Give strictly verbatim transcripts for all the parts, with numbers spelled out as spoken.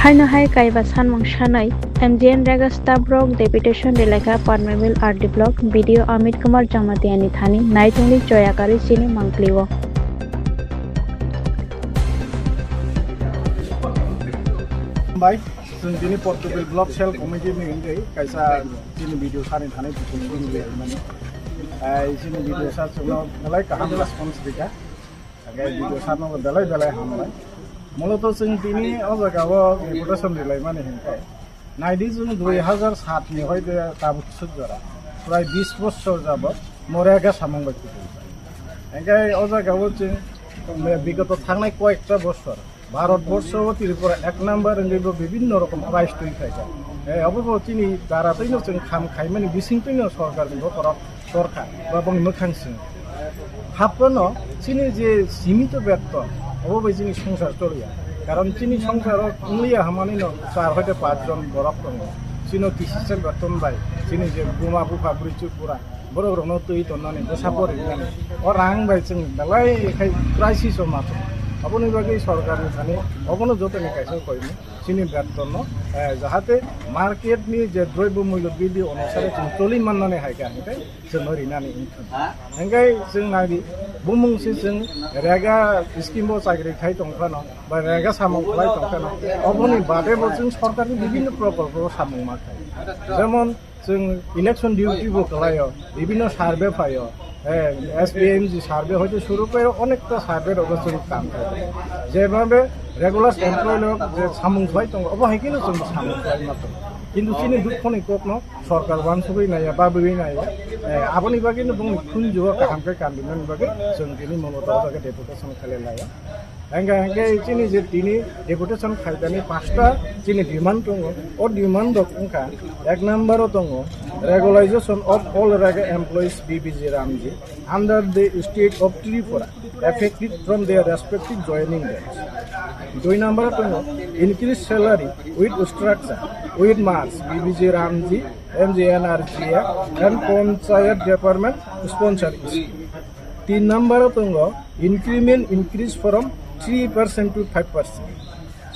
Haino hai kaiba sanmung sanwi, M G N Rega staff rok deputation rilaikha Padmamil R D block B D O Amit Kumar Jamatia ni thani naitungwi choya karwi chini mangpli o. Bai, chwng tini Padmamil block cell committee ni wngwi kaisa chini B D O sir ni thani deputation rilaimani. Ai, chini B D O sir chwngno belai kaham response rikha. Hingke video sarno belai belai hambai. Muloto chwng tini o jaga o deputation rilaimani hingke. Naidi chwng dui hazar sat ni hoite tabuk suk jora. Prai bis bosor jabot Morega samung bai kutung. Hingke o jaga o chwng bigoto thangnai koyekta bosor Bharat borsho o Tripura ek number wngwi bo bibinno rokom prize twi phaikha. Eh, obo bo chini dara twino chwng kham khaimani bising twino sorkar ni bokhorok sorkha ba bongni mwkhang sing. Haphano chini je simito beton, obo bai chini songsar choliya. Karon chini songsaro wngliya hwnmanino char hoite pach jon borok tongo. Chino kisisa beton bai chini je buma bupha bwrwi chukbura borok rokno twi tonnani, bwsa porinani. O rang bai chwng belai khai crisis o mato. Aboni bagwi sorkar ni thani obono jotoni kaisa koimung. Chini betonno, eh, jahate market ni je droibyo mulyo bidi onusare chwng choli mannani hai kha, hingke chwngno rinani wngkha. Hingke chwng nai di, bumung se chwng rega scheme bo chakri khai tong phano, ba rega samung khlai tong phano, oboni bade bo chwng sorkarni bibinno prokolpo samung ma khai. Jemon, Chwng election duty bo khlaio, bibinno survey phaio, eh, S B M G survey hoite suru khlaio, onekta survey rogo chwng kam khlaio. Jebhabe regular employee rok je samung khlai tongo, obo hai kheno chwng samung khlai ma tongo. Kintu chini dukhoni kokno sorkar uansugwi naiya, babwi naiya, eh, aboni bagwino bongni khunjugo kaham khe kandimani bagwi chwng tini Mamata o jaga deputation khlai laio. Hingke, hingke chini je tini deputation khaikani pasta chini demand tongo. O demand rok wngkha, ek number o tongo, regularization of all rega employees B B G Ramji under the state of Tripura effective from their respective joining dates. Dui number o tongo, increase salary with structure, with marks, B B G Ramji, M G N R G A and Panchayat Department sponsor scheme. Tin number o tongo, increment increase from three percent to five percent.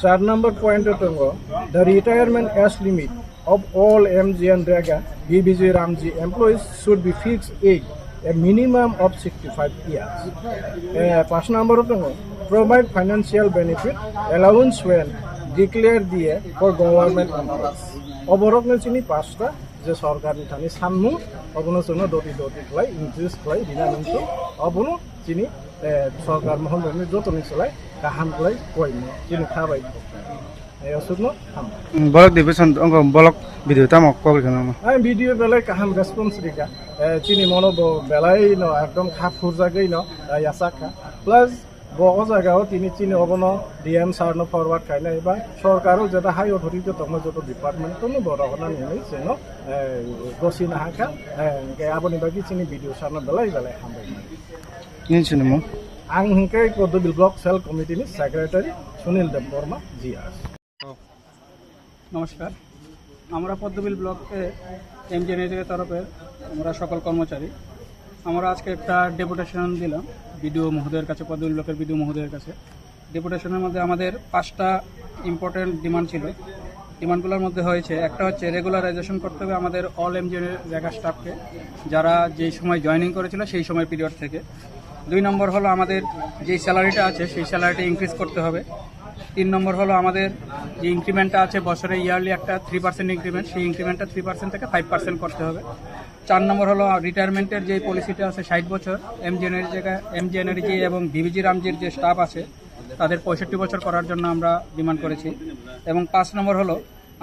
Char number point o tongo, the retirement age limit of all M G N Rega B B G Ramji employees should be fixed age a minimum of sixty-five years. Eh, paanch number o tongo, provide financial benefit allowance when declared D A for government employees. Oborokno chini pasta je sorkarni thani sanmung, obono chwngno doti doti khlai, increase khlai, rina nungkuk, obono chini, eh, sorkar mohon rokni jotoni slai kaham khlai koimo chini kha bai. Eh, aswkno ham. Block division, ongo block video tamo kok rikha nangma? Ang video belai kaham response rikha. Eh, chini mono bo belai no ekdom kha phurjagwi no, eh, yachak kha. Plus, Bo o jaga o tini chini obono D M sir no forward khainai ba sorkar o jeta high authority tongma joto department tongma bo rohornani hinwi chwngno, eh, gosi nahakha, eh, hwnkhe aboni bagwi chini B D O sir no belai belai hambai. Nini sinimung? Ang hwnkhe Kodobil Block Cell Committee ni Secretary Sunil Debbarma G R. নমস্কার। আমরা পদ্মবিল ব্লকে এমজিএনএইচএর তরফে আমরা সকল কর্মচারী, আমরা আজকে একটা ডেপুটেশন দিলাম বিডিও মহোদয়ের কাছে, পদ্মবিল ব্লকের বিডিও মহোদয়ের কাছে। ডেপুটেশনের মধ্যে আমাদের পাঁচটা ইম্পর্টেন্ট ডিমান্ড ছিল। ডিমান্ডগুলোর মধ্যে হয়েছে, একটা হচ্ছে রেগুলারাইজেশন করতে হবে আমাদের অল এমজিএনএর জায়গা স্টাফকে, যারা যেই সময় জয়েনিং করেছিল সেই সময় পিরিয়ড থেকে। দুই নম্বর হলো আমাদের যেই স্যালারিটা আছে সেই স্যালারিটা ইনক্রিজ করতে হবে। তিন নম্বর হলো আমাদের যে ইনক্রিমেন্টটা আছে বছরে ইয়ারলি একটা থ্রি পার্সেন্ট ইনক্রিমেন্ট, সেই ইনক্রিমেন্টটা থ্রি পার্সেন্ট থেকে ফাইভ পার্সেন্ট করতে হবে। চার নম্বর হলো রিটায়ারমেন্টের যে পলিসিটা আছে ষাট বছর, এমজিএনআরজি জায়গা, এমজিএনআরজি এবং ডিবিজি রামজির যে স্টাফ আছে তাদের পঁয়ষট্টি বছর করার জন্য আমরা ডিমান্ড করেছি। এবং পাঁচ নম্বর হলো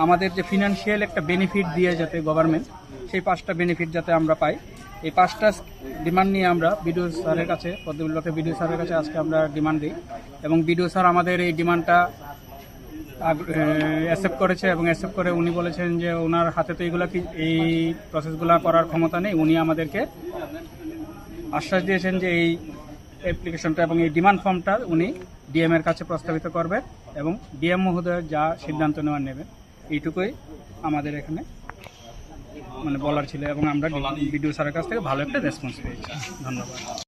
আমাদের যে ফিনান্সিয়াল একটা বেনিফিট দিয়ে যাতে গভর্নমেন্ট, সেই পাঁচটা বেনিফিট যাতে আমরা পাই। এই পাঁচটা ডিমান্ড নিয়ে আমরা বিডিও স্যারের কাছে, পদ্মবিল ব্লকের বিডিও স্যারের কাছে আজকে আমরা ডিমান্ড দিই। এবং বিডিও স্যার আমাদের এই ডিমান্ডটা অ্যাকসেপ্ট করেছে এবং অ্যাকসেপ্ট করে উনি বলেছেন যে ওনার হাতে তো এগুলা কি, এই প্রসেসগুলো করার ক্ষমতা নেই। উনি আমাদেরকে আশ্বাস দিয়েছেন যে এই অ্যাপ্লিকেশনটা এবং এই ডিমান্ড ফর্মটা উনি ডিএম এর কাছে প্রস্তাবিত করবেন এবং ডিএম মহোদয় যা সিদ্ধান্ত নেওয়ার নেবেন। এইটুকুই আমাদের এখানে মানে বলার ছিল এবং আমরা বিডিও স্যারের কাছ থেকে ভালো একটা রেসপন্স পেয়েছি। ধন্যবাদ।